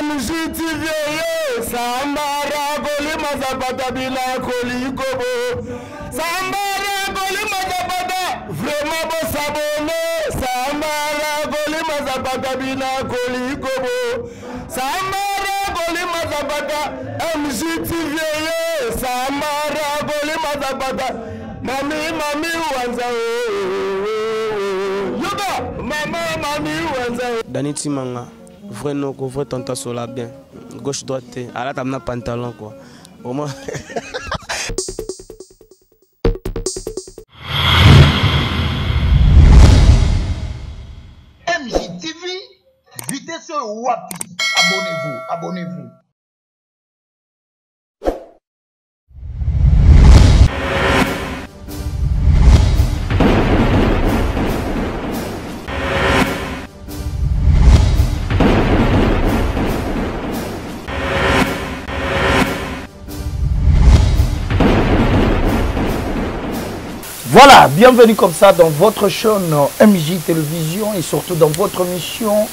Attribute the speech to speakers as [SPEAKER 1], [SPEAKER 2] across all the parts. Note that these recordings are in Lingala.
[SPEAKER 1] MJTV ye sambara kolima zapata bila kolikobo sambara kolima zapata vraiment bosabone sambara kolima zapata bila kolikobo sambara kolima zapata MJTV ye sambara kolima zapata mami mami wanza yoka mama mami wanza
[SPEAKER 2] Dani Timanga vrai noko vrai tonton sola bien gauche droite te alata na pantalon quoi au moins.
[SPEAKER 3] MJTV, vitesse wapi? Abonnez-vous, abonnez-vous.
[SPEAKER 4] Voilà, bienvenue comme ça dans votre chaîne MJ Télévision et surtout dans votre mission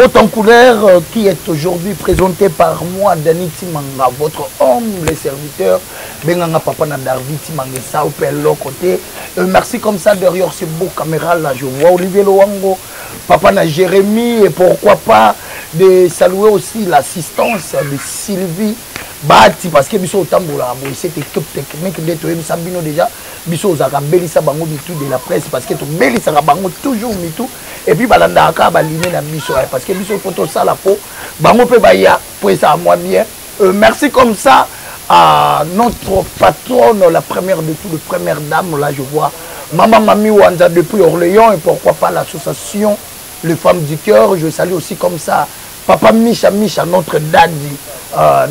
[SPEAKER 4] Haute en couleur qui est aujourd'hui présentée par moi, Dani Timanga, votre homme, les serviteurs, Benganga Papa na Darvi Timanga, ça au l'autre côté. Merci comme ça derrière ce beau caméra là, je vois Olivier Loango, Papa na Jérémy et pourquoi pas de saluer aussi l'assistance de Sylvie Bati parce que biso otambola boye cette équipe technique de toyebisa bino déjà biso ozalaka belisa bango mitu de la presse parce que tobelisaka bango toujours mitu et puis balandaka kaka baline na biso parce que biso faut tosala po bango mpe baya po esala mwa bien. Merci comme ça à notre patronne, la première de tout, la première dame, là je vois Maman Mami Wanza depuis Orléans et pourquoi pas l'association Les Femmes du Cœur. Je salue aussi comme ça Papa Micha Micha, notre daddy,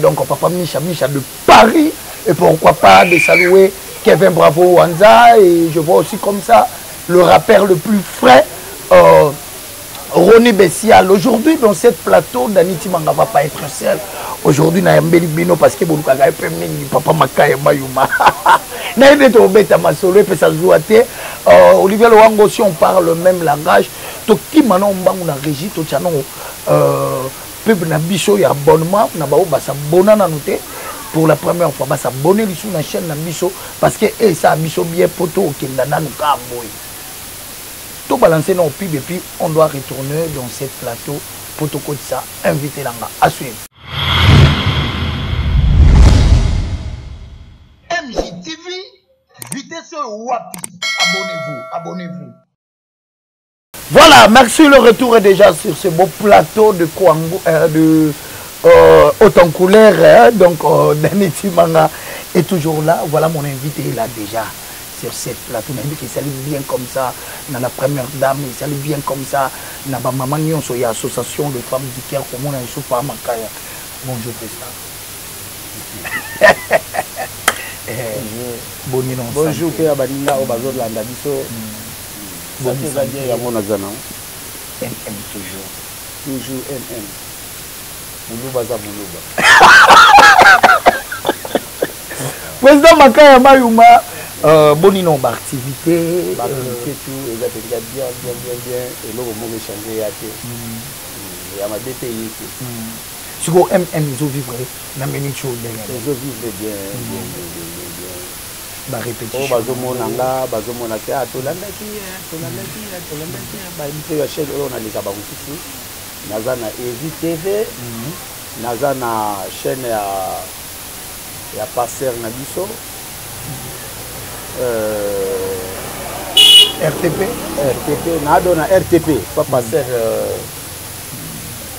[SPEAKER 4] donc Papa Micha Micha de Paris et pourquoi pas de saluer Kevin Bravo Wanza et je vois aussi comme ça le rappeur le plus frais, Ronny Bessial. Aujourd'hui, dans cette plateau, Dani Timanga va pas être seul. Aujourd'hui, na mbeli bino parce que bolukaka pe mingi Papa Makaya Mayuma. Na yebe to beta masolo pe sa zuate. Olivier Loango, si on parle le même langage, to ki manon mbangu na régie to tchano, pub na biso ya abonnement na bao ba s'abonner na noté pour la première fois ba s'abonner sous na chaîne na biso parce que eh, ça biso bien poto okenda nanu ka boy. Tout balancer nos pub et puis on doit retourner dans cette plateau pour tout côté ça inviter langa à suivre.
[SPEAKER 3] MJTV, vitesse wapi. Abonnez-vous, abonnez-vous.
[SPEAKER 4] Voilà, merci, le retour est déjà sur ce beau plateau de Kwango, de Haute en couleur, hein, donc Dani Timanga est toujours là. Voilà, mon invité est là déjà sur cette plateau. On a dit qu'il salue bien comme ça dans la première dame, il salue bien comme ça dans ma maman Nyonso, il y a association de femmes du cœur, comme on a eu par Makaya. Bonjour président. Bonjour.
[SPEAKER 5] Bonjour, Pierre Baninga, au Bazo de l'Andabiso.
[SPEAKER 4] Bon,
[SPEAKER 5] Ça, c'est bien, il y a mon azana.
[SPEAKER 4] MM toujours.
[SPEAKER 5] Toujours MM. Moulouba za Moulouba.
[SPEAKER 4] Président Makaya Mayuma, boni non, ba activité,
[SPEAKER 5] Ba activité tout, ils ont déjà bien, bien, bien, bien. Et là, au moment où changer, il y a que. Il y a ma DPI.
[SPEAKER 4] Siko MM, ils ont vivre na minute oyo ndenge nini?
[SPEAKER 5] Ils ont vivre bien, bien, bien, bien, bien, bien.
[SPEAKER 4] Ba répétition.
[SPEAKER 5] Oh, bazomona nga, bazomona te, ah, tolandaki, hein, tolandaki, hein, tolandaki, hein. Ba, mpe ya chaîne oyo naleka ba mosusu. Naza na Evi TV, naza na chaîne ya pasteur na biso.
[SPEAKER 4] RTP?
[SPEAKER 5] RTP, na do na RTP, pas pasteur,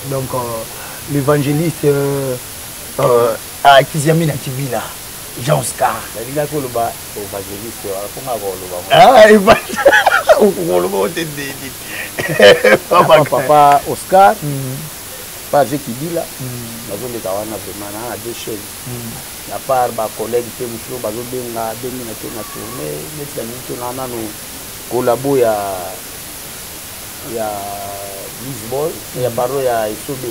[SPEAKER 4] Donc l'évangéliste Akiziami na Kibila, Jean Oscar.
[SPEAKER 5] Nalinga koloba évangéliste, wala konga koloba.
[SPEAKER 4] Ah, évangéliste. Okoloba otendeli.
[SPEAKER 5] Papa, papa Oscar. Papa Jean Kibila. Nazoleka wana vraiment na deux chaînes. Na part ba collègue pe mosusu bazobenga, bengi na te na tourner, neti na minute na nanu collabo ya Lisbonne, ya pardon, ya Esobe.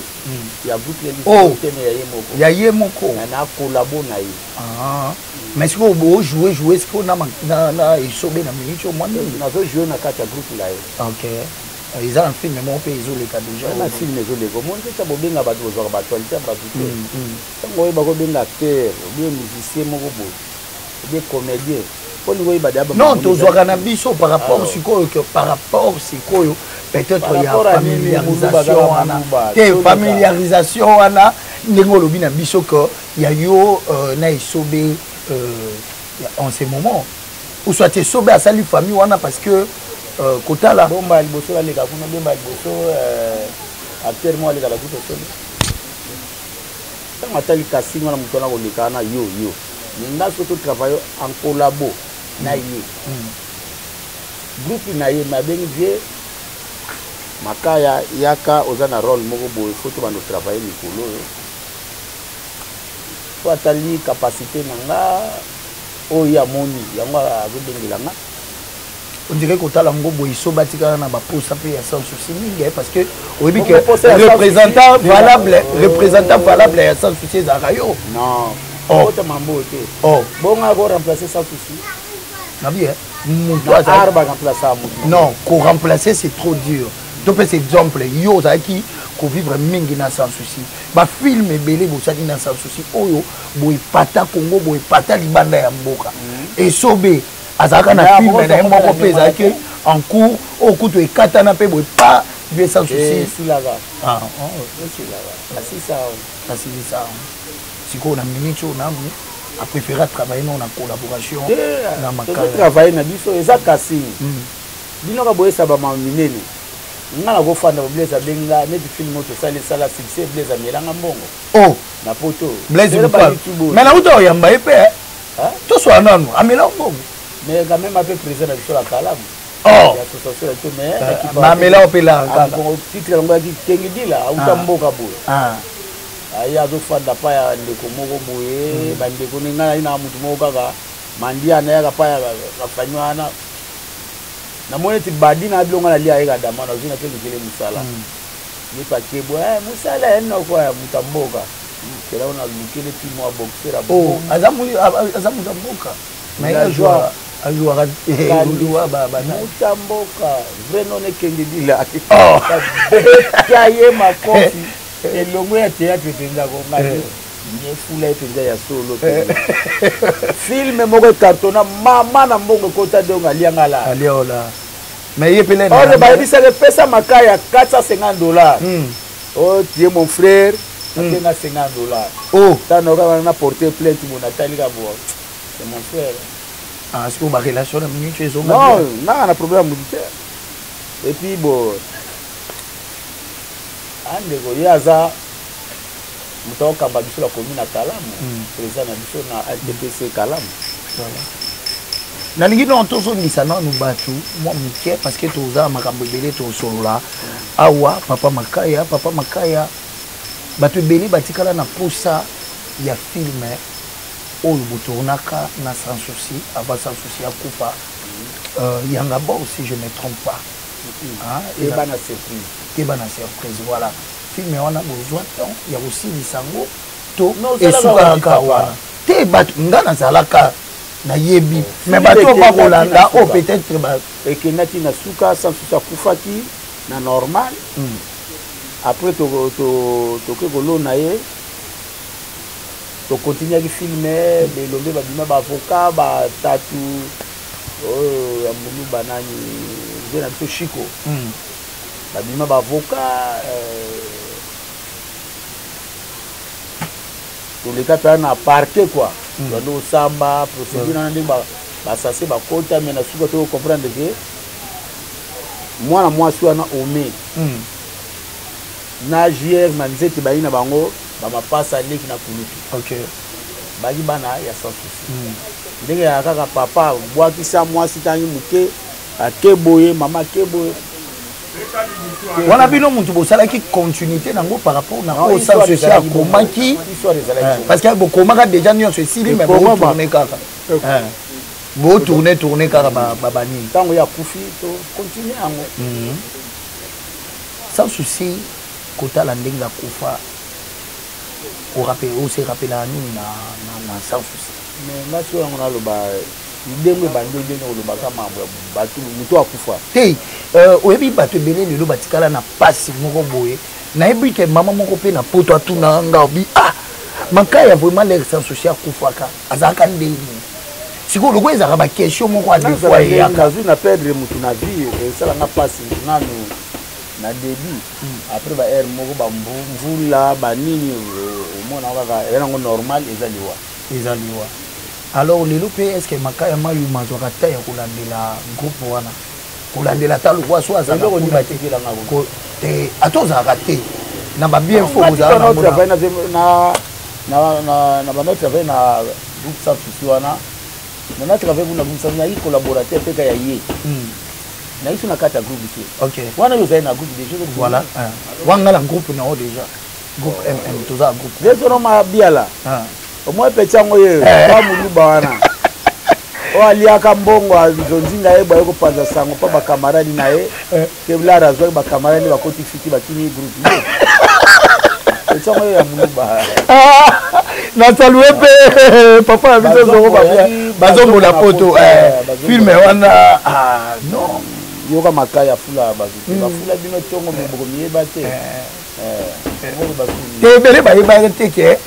[SPEAKER 5] Ya groupe ya Lisbonne,
[SPEAKER 4] Oh.
[SPEAKER 5] te, mais ya ye moko.
[SPEAKER 4] Ya ye moko.
[SPEAKER 5] Na na collabo na ye.
[SPEAKER 4] Ah. Mais est-ce que vous jouez, jouez, est-ce que na, na, na Esobe na minute au moins?
[SPEAKER 5] Nazo jouer na kati ya groupe la ye.
[SPEAKER 4] Ok. Eza na film moko mpe ezoleka déjà.
[SPEAKER 5] Na film ezoleka, omoni te, ta bobenga bato, bozwaka baactualité ya bato te. Ntango oyeba kobenga acteur obie musicien moko boye obie comédien, olingi oyeba deya.
[SPEAKER 4] Non, tozwaka na biso par rapport sikoyo que par rapport sikoyo peut-être ya familiarisation wana te, familiarisation wana ndenge olobi na biso que ya yo na Esobe en ce moment, ou soit Esobe asali famille wana, parce que kotala
[SPEAKER 5] Bomba ya liboso aleka kuna, bomba ya liboso acteur moko aleka na groupe Esobe. Ntango atali casting wana, moto wana koleka wana yo yo, mais nga so totravaille en collabo na ye, groupe na ye, me abengi vie Makaya: "Yaka, oza na rôle moko boye, faut tobanda otravaille mikolo oyo." So atali capacité na nga oyo amoni yango, azobengela nga.
[SPEAKER 4] On dirait kotala yango boye, so batikala na baposa mpe ya Sans Souci mingi, parce que oyebi ke représentant valable, représentant valable ya Sans Souci ezalaka yo.
[SPEAKER 5] Non, ota mambo te. Bongo ako remplacer Sans Souci?
[SPEAKER 4] Nabi
[SPEAKER 5] moto baremplace moto.
[SPEAKER 4] Non, koremplacer, c'est trop dur. Topesa exemple: yo ozalaki kovivre mingi na Sans Souci, bafilm ebele bosali na Sans Souci oyo boepata Congo, boepata libanda ya mboka. Esobe azalaka na film na ye moko mpe ezalaki en cours, oyo kutu ekatana mpe boye pa vie Sans Souci.
[SPEAKER 5] Esilaka,
[SPEAKER 4] asilisa. Sikoyo na minute oyo nanu apréféré atravaille nao na collaboration
[SPEAKER 5] na Makaya na biso eza casting. Bino ka boyesa bama minene, nga nakofanda, Blaise abenga neti film oyo tosali esala succès, Blaise amelanga mbongo.
[SPEAKER 4] Oh.
[SPEAKER 5] Na poto.
[SPEAKER 4] Blaise, mais nauta oyamba ye mpe, toswala nanu, amela mbongo.
[SPEAKER 5] Mais quand même ape président na biso na Kalamu.
[SPEAKER 4] Oh.
[SPEAKER 5] Ya association na biso, mais
[SPEAKER 4] mamela mpe la kaka.
[SPEAKER 5] Titre yango yaki Kengidila, auta mboka boye, aye azofanda pa ya ndeko moko boye. Bandeko ne ngai na mutu moko kaka mandia nayaka pa ya bafani wana, namoni eti badi na bilongo nalia, ayeka dama nazwi na mpe lukele mosala ye pakebwa mosala ya noko ya moto ya mboka kela wana, lukele ti mwa boxer.
[SPEAKER 4] Aza moto ya mboka, mais ajouaka
[SPEAKER 5] moto ya mboka, vrai nom Ekengedila. Beta ye makofi elongo ya théâtre mpenza, kongai nyefula ye mpenza ya solo. Film moko ekartona, mama na mbongo ekota, donc alianga la.
[SPEAKER 4] Aliola, mais ye pele.
[SPEAKER 5] Oyo bayebisaka, epesa Makaya 450 $. Oh, tu es mon frère, apenga 50 $.
[SPEAKER 4] Oh.
[SPEAKER 5] Tano kaka na porter plainte bo natalika bo, c'est mon frère.
[SPEAKER 4] Ah, sikoyo barelation na minute ezonga?
[SPEAKER 5] Non, nanga na problème ya motu te. Et puis bo andeko ye aza moto akokamba biso na commune ya Kalamu, président na biso na ATPC Kalamu.
[SPEAKER 4] Nalingi nano tozongisa nanu bato mwa moke, parce que toza makambo ebele tosolola awa. Papa Makaya, papa Makaya, bato ebele batikala na posa ya film oyo botournaka na Sans Souci avant Sans Souci akufa, Yanga Bo, si je ne me trompe pas.
[SPEAKER 5] Keba na surprise.
[SPEAKER 4] Keba na surprise, voilà. Film wana bozwa temps ya kosilisa yango to esukaka wana te? Bato, nga nazalaka nayebi, mais bato oyo bakolanda oyo peut-être.
[SPEAKER 5] Ekendaki na suka. Sans Souci akufaki na normal. Après toke kolona ye, tokontinuaki film. Belombe babima, baavocat batatu oyo ya mbulu, banani, nze na biso Shiko, babima baavocat. Toleka mpe na parquet quoi, bando kosamba procédure wana ndenge basase bakota, mais na suka tokocomprendre ke mwana mwasi wana ome na jr na nzete bayi na bango bamapasa, aleki na kulutu. Baki bana ya Sans Souci. Ndenge ya kaka papa bwakisa mwasi ntangi moke, ake boye, mama ake boye.
[SPEAKER 4] Wana bino motu bosalaki continuité nango par rapport na oyo Sans Souci akomaki, parce que bokomaka déjà nyonso esili, mais botourne kaka, botourne tourne kaka banini.
[SPEAKER 5] Ntango ye akufi, tocontinue yango.
[SPEAKER 4] Sans Souci, kotala ndenge akufa, ose rappelaka nini na Sans Souci?
[SPEAKER 5] Mais nga soki yango naloba. Ndenge ebandi ndenge olobaka mambo ya bato, moto akufa.
[SPEAKER 4] Te, oyebi bato ebele lelo batikala na pasi moko boye. Nayebi ke mama moko mpe na poto atuna nga obi, ah, Makaya vraiment l'air sans souci akufaka, azalaka ndenge nini? Sikoyo lokola ezalaka baquestion moko adefoi eyaka.
[SPEAKER 5] Nazwi na perdre motu na vie, esalanga mpasi nanu na début. Après ba heure moko bamvula banini, omona kaka eza nango normal, eza liwa.
[SPEAKER 4] Eza liwa. Alors lelo mpe est ce que Makaya Mayuma azwaka ta ya kolandela groupe wana, kolandela ata lokwa so azalaka kuna te, te ata ozalaka te na babien fo ozala
[SPEAKER 5] na na travail na groupe sans souci wana, na travail kuna groupe sans souci, nayi collaborateur mpe ka ya ye, nayi so na kati ya groupe te wana, yo ozali na groupe déjà.
[SPEAKER 4] Voilà, wanga na groupe na yo déjà, groupe MM, toza groupe.
[SPEAKER 5] Yesono mabiala omoi peti yango ye ba moluba wana oyo aliaka mbongo azonzinga ye boye kopanza sango mpo bakamaradi na ye ke lara azwaki bakamaradi bakoti fiti bakimi groupe peti yango ye ya moluba.
[SPEAKER 4] Na salue mpe papa ya biso Zoro bazombola poto filme wana, non.
[SPEAKER 5] Yoka Makaya afula bato te, bafula bino ntongo me bokomiyeba te.
[SPEAKER 4] Te, ebele bayebaka te ke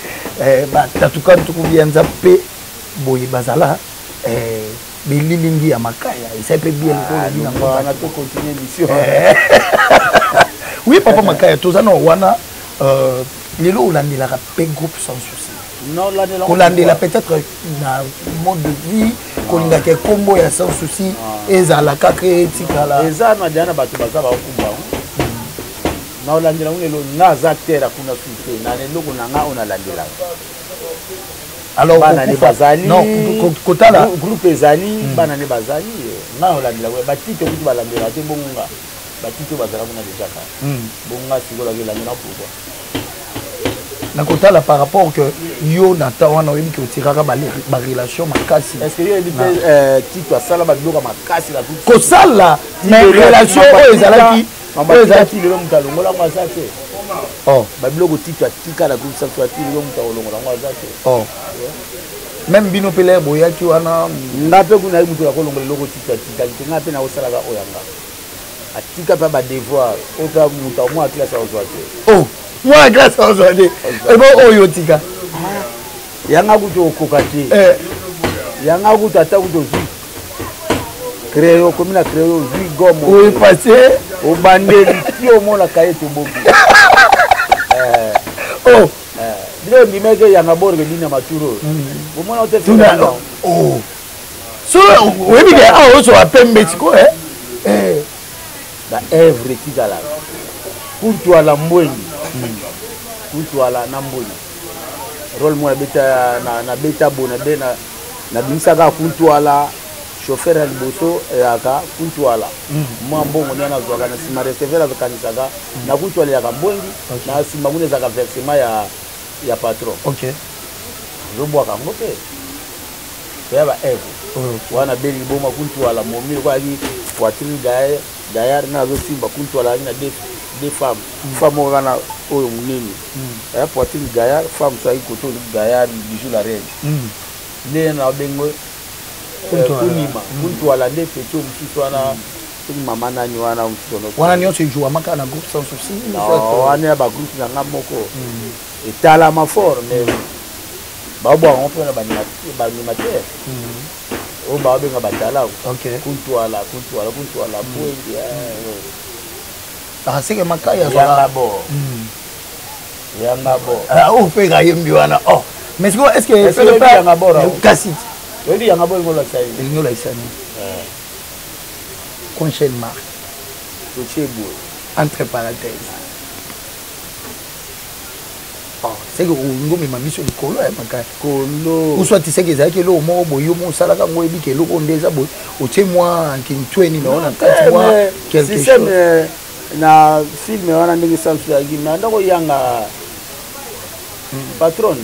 [SPEAKER 4] batatuka ntuku bianza mpe boye bazala bililingi ya Makaya esali mpe bien
[SPEAKER 5] lokola.
[SPEAKER 4] Oui, papa Makaya, toza na wana lelo olandelaka mpe groupe sans souci, kolandela peut-être na mode de vie, kolingaka ekombo ya sans souci ezala kaka etikala.
[SPEAKER 5] Eza na dia na bato baza baokumba naolandela ngo lelo, nga aza acteur akuna su te na eloko na nga oyo nalandelaka.
[SPEAKER 4] Alors
[SPEAKER 5] bana ne bazali
[SPEAKER 4] kotala
[SPEAKER 5] groupe ezali, bana ne bazali, nga naolandela batito kutu balandelaka te. Bongo nga batito bazala kuna déjà ka bongo nga sikoyo akelandela pourquoi?
[SPEAKER 4] Na kotala par rapport que yo na ta wana oyebi ke otiraka barelation makasi.
[SPEAKER 5] Est ce que yo oyebi te Tito asala babiloko makasi na
[SPEAKER 4] kosala, mais relation oyo ezalaki?
[SPEAKER 5] Oyo ezalaki lelo moto alongola yango aza te. Babiloko Tito atika na groupe Santu ati lelo moto akolongola yango aza te.
[SPEAKER 4] Même bino mpe lere boyaki wana.
[SPEAKER 5] Nga mpe kuna ye moto akolongola eloko Tito atikali te. Nga mpe nakosalaka oyo yanga atika mpe badevoir oyo mpe moto mwana classe akozwa te.
[SPEAKER 4] Oh, mwana classe akozwa te ebo oyo otika.
[SPEAKER 5] Yanga kutu okoka te, yanga kutu ata kutu ozwi crayon, okomi na crayon, ozwi gomme,
[SPEAKER 4] oefface,
[SPEAKER 5] obandeli ti omonaka ye toboki.
[SPEAKER 4] Oh,
[SPEAKER 5] bino ondimeke yanga borge bino maturo omona te.
[SPEAKER 4] Oh, so oyebi ke awa ozwa pembe sikoyo.
[SPEAKER 5] Baœuvre etikalaka kuntwala mbweni, kuntwala na mbweni role moko nabeta, nabeta bo nabimisaka kuntwala chauffeur ya liboso eyaka kuntwala mwa mbongo nde nazwaka na nsima, receveur akanisaka na kuntwala eyaka mbwengi na nsima kuna ezalaka versement ya patron. Ozobwaka yango mpe toya baœuvre wana beli liboma kuntwala momi lokola ayaki poitrine gaillard nga azosimba kuntwala ayaki na deux femmes, femme moko kaka na oyo monene aya poitrine gaillard, femme so ayaki koto gaillard Bijou la reine nde na bengo kunima kuntwala nde petit mosusu wana soki mama nani wana mosusu.
[SPEAKER 4] Wana nyonso ejouamaka na groupe sans souci?
[SPEAKER 5] Wana ya bagroupe na nga moko etalama fort, mais babwaka yango mpona baanimateur oyo babenga batalaku kuntwala kuntwala kuntwala bwengi.
[SPEAKER 4] Aseke Makaya.
[SPEAKER 5] Yanga bo, yanga bo.
[SPEAKER 4] Oyo mpe kayembi wana, oh, mais sikoyo est ce que
[SPEAKER 5] yanga bo
[SPEAKER 4] kasi
[SPEAKER 5] oyebi yanga bo elingi olakisa nini?
[SPEAKER 4] Elingi olakisa nini? Conchel mark.
[SPEAKER 5] Totie boye.
[SPEAKER 4] Entre parenthèse, seke olingi omema biso likolo ya Makaya.
[SPEAKER 5] Kolo.
[SPEAKER 4] Ou soit seke ezalaki eloko moko boye yo mo osalaka yango, oyebi ke eloko nde eza boye, otie mwa nkintweni na yo na kati mwa
[SPEAKER 5] quelque chose. Na filme wana ndenge sansu ezalaki, me anda koyanga patron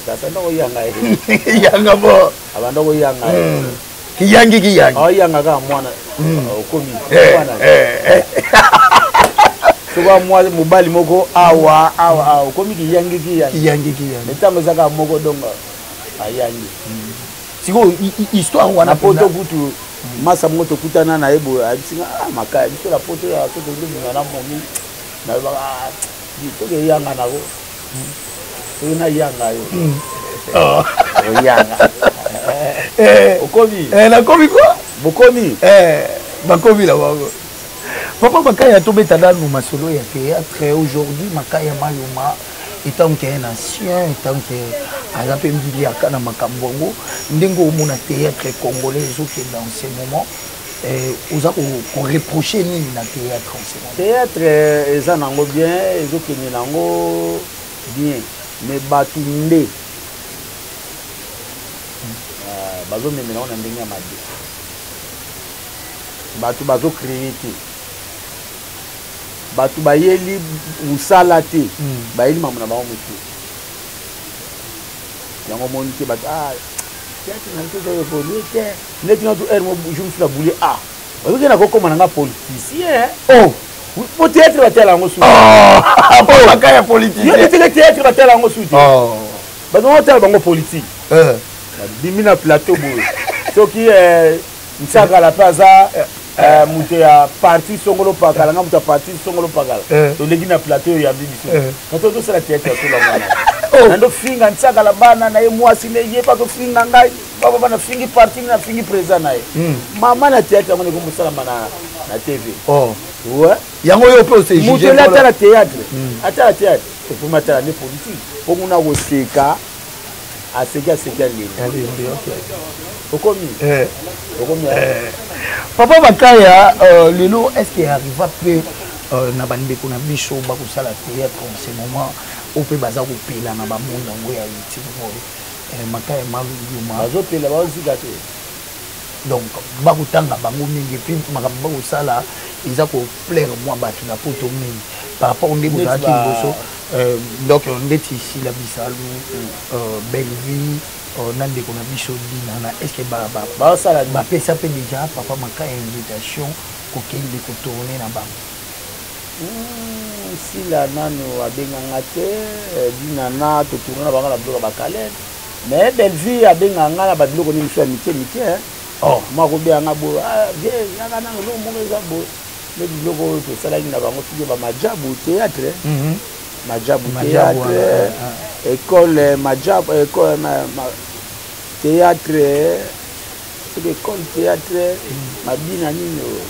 [SPEAKER 5] kasi anda koyanga ye.
[SPEAKER 4] Yanga bo.
[SPEAKER 5] Abanda koyanga ye.
[SPEAKER 4] Kiyangi kiyangi.
[SPEAKER 5] Aoyanga kaka mwana okomi mwana soki mwa mobali moko awa awa awa okomi kiyangi kiyangi.
[SPEAKER 4] Kiyangi kiyangi.
[SPEAKER 5] Ntango eza kaka moko, donc ayangi.
[SPEAKER 4] Sikoyo histoire wana
[SPEAKER 5] na poto kutu masa moko tokutana na ye boye ayebisi nga ah, makaya biso na poto ya so tozobima na momi nalobaka ah, soki eyanga nako soki nayanga yo hmm. oh. oyanga
[SPEAKER 4] eh.
[SPEAKER 5] okomi
[SPEAKER 4] eh, nakomi kwa
[SPEAKER 5] bokomi
[SPEAKER 4] eh, bakomi na bango. Papa Makaya, tobeta nanu masolo ya théâtre. Aujourd'hui Makaya Mayuma etant qu'un ancien, etant que aza mpe mbiliaka na makambo yango, ndenge omona théâtre congolais ezokende en ce moment, eh, oza koreproche nini na théâtre en ce moment?
[SPEAKER 5] Théâtre eh, eza nango bien, ezokende nango bien, mais bato nde ah, bazomemela yango na ndenge ya mabe. Bato bazocree te, bato bayeli mosala te, bayeli mambo na bango mosusu. Yango omoni te bato ah, théâtre na biso eza évolue te. Neti nga tu heure mo jour mosusu na boule ah oyoki na kokoma na nga politicien.
[SPEAKER 4] Oh,
[SPEAKER 5] po théâtre batala yango susu.
[SPEAKER 4] Oh, makaya ya politicien.
[SPEAKER 5] Yo teke théâtre batala yango susu te.
[SPEAKER 4] Oh.
[SPEAKER 5] Bato batala bango politique.
[SPEAKER 4] Eh.
[SPEAKER 5] Babimi na plateau boye. Soki eh, Nsakala mpe aza eh, moto ya parti songolo pakala, nga moto ya parti songolo pakala,
[SPEAKER 4] eh.
[SPEAKER 5] Toleki na plateau oyambi biso
[SPEAKER 4] eh.
[SPEAKER 5] Kato tosala théâtre ya solo mwana
[SPEAKER 4] Oh.
[SPEAKER 5] Nando finga Nsakala bana na ye mwasi ne ye mpe azofinga ngai papa nafingi parti nafingi président na ye
[SPEAKER 4] hmm.
[SPEAKER 5] Mama na théâtre yango ndeko mosalama na na TV.
[SPEAKER 4] Oh.
[SPEAKER 5] Ouais.
[SPEAKER 4] Yango yo mpe ose
[SPEAKER 5] moto ele atala théâtre hmm. Atala théâtre ekomi atala nde politique mpo kuna koseka aseki aseki alembi. Okomi
[SPEAKER 4] eh.
[SPEAKER 5] Okomi
[SPEAKER 4] eh. Papa Makaya, euh, lelo est ce que arriva mpe euh, na bandeko na biso bakosala théâtre en ce moment oyo mpe baza kopela na bamonde yango ya youtube oyo eh, Makaya Mayuma
[SPEAKER 5] bazopela bazozika te?
[SPEAKER 4] Donc bakotanga bango mingi, et puis makambo bakosala eza koplaire mwa bato na poto mingi par rapport nde bozalaki liboso. Euh, donc ndeti Sila Bisalu, euh, Bellevie, euh, na ndeko na biso Dinana, est ce que
[SPEAKER 5] basala
[SPEAKER 4] bapesa mpe déjà papa Makaya invitation kokende kotourne na bango?
[SPEAKER 5] Sila nano abenganga te. Dinana totourne na bango na biloko ya bakalene, mais Bellevie abengaka nga na babiloko nini mosusu ya mike mike.
[SPEAKER 4] Oh.
[SPEAKER 5] Mwa kobenganga boye, ah, vie yaka nano eloko moko eza boye nde biloko oyo tosalaki na bango soki bamajabu théâtre, majabu théâtre, école majabu, école théâtre, soki école théâtre mabina nini oyo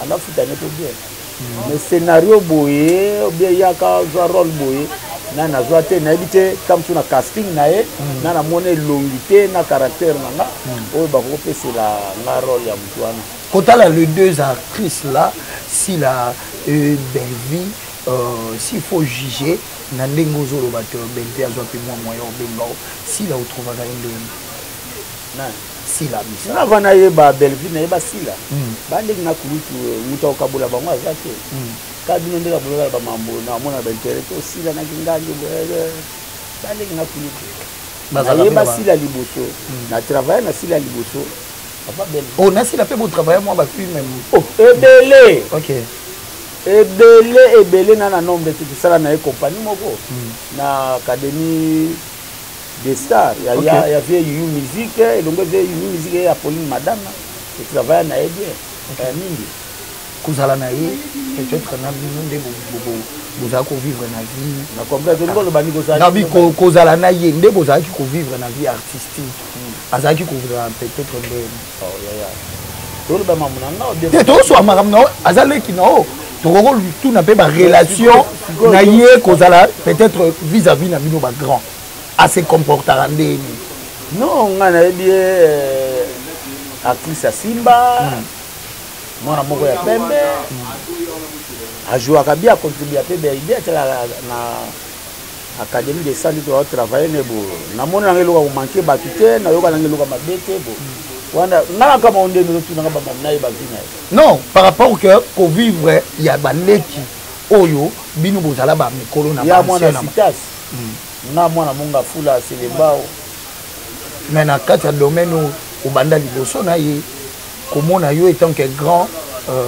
[SPEAKER 5] anafuta ne mpe bien, mais scénario boye obie yaka zwa rôle boye na nazwa te. Nayebi te ta mosusu na casting na ye na namona elongi te na caractère na nga oyo bakokopesela nga rôle ya motu wana.
[SPEAKER 4] Kotala les deux actrices là, Sila et Bellevie, euh, s'il faut juger na ndenge ozoloba te, Bellevie azwa mpe mwa moyen obenga o Sila, otrouvaka ye ndenge
[SPEAKER 5] Nani?
[SPEAKER 4] Sila bisa.
[SPEAKER 5] Nava nayeba Bellevie, nayeba Sila, bandenge na kulutu moto akokabola bango aza te. Kaka bino nde kabolaka bamambo namona baintérêt to Sila naki ngangi bandenge na kulutu.
[SPEAKER 4] Bazalaka mpe
[SPEAKER 5] Nayeba
[SPEAKER 4] na
[SPEAKER 5] Sila liboso, na travaille na Sila liboso papa Bellevie.
[SPEAKER 4] Oh, na Sila mpe botravaille mwa bafilm?
[SPEAKER 5] Oh, ebele.
[SPEAKER 4] Ok.
[SPEAKER 5] Ebele ebele na nombre te. Tosala na ye compagnie moko na Académie des Stars ya, ya vie Yuyu Musique, elongo vie Yuyu Musique ya Pauline Madame. Totravaille na ye bien mingi.
[SPEAKER 4] Kozala na ye peut-être na bino nde bozala kovivre na vie
[SPEAKER 5] Na comprendre tolingi oloba nini kozala
[SPEAKER 4] na bi kozala na ye nde bozalaki kovivre na vie artistique, azalaki kozala peut-être nde
[SPEAKER 5] Oh, yaya, toloba mamu na nga obie
[SPEAKER 4] Te, tozoswa makambo na yo, aza leki na yo, tokoki kotuna mpe barelation
[SPEAKER 5] Sikoyo-
[SPEAKER 4] na ye kozala peut-être vis-à-vis na bino bagrand, ase comportaka ndeni?
[SPEAKER 5] Non, nga nayebi ye actrice ya Simba, mwana moko ya pembe, ajouaka bien, acontribua mpe bien, atiaka na Académie de Sandi to travaille ne bo namoni nanga eloko ya komanke bato te, nayoka nanga eloko ya mabe te. Bo wana nga na kama ndenge ozotunanga bamama nayeba vi na ye.
[SPEAKER 4] Non, par rapport que kovivre ya baleki oyo bino bozala bamikolo na
[SPEAKER 5] Ya mwana
[SPEAKER 4] baancien na
[SPEAKER 5] sitas nga mwana monga fula selembao.
[SPEAKER 4] Mais na kati ya domaine oyo obanda liboso na ye, komona yo etant que grand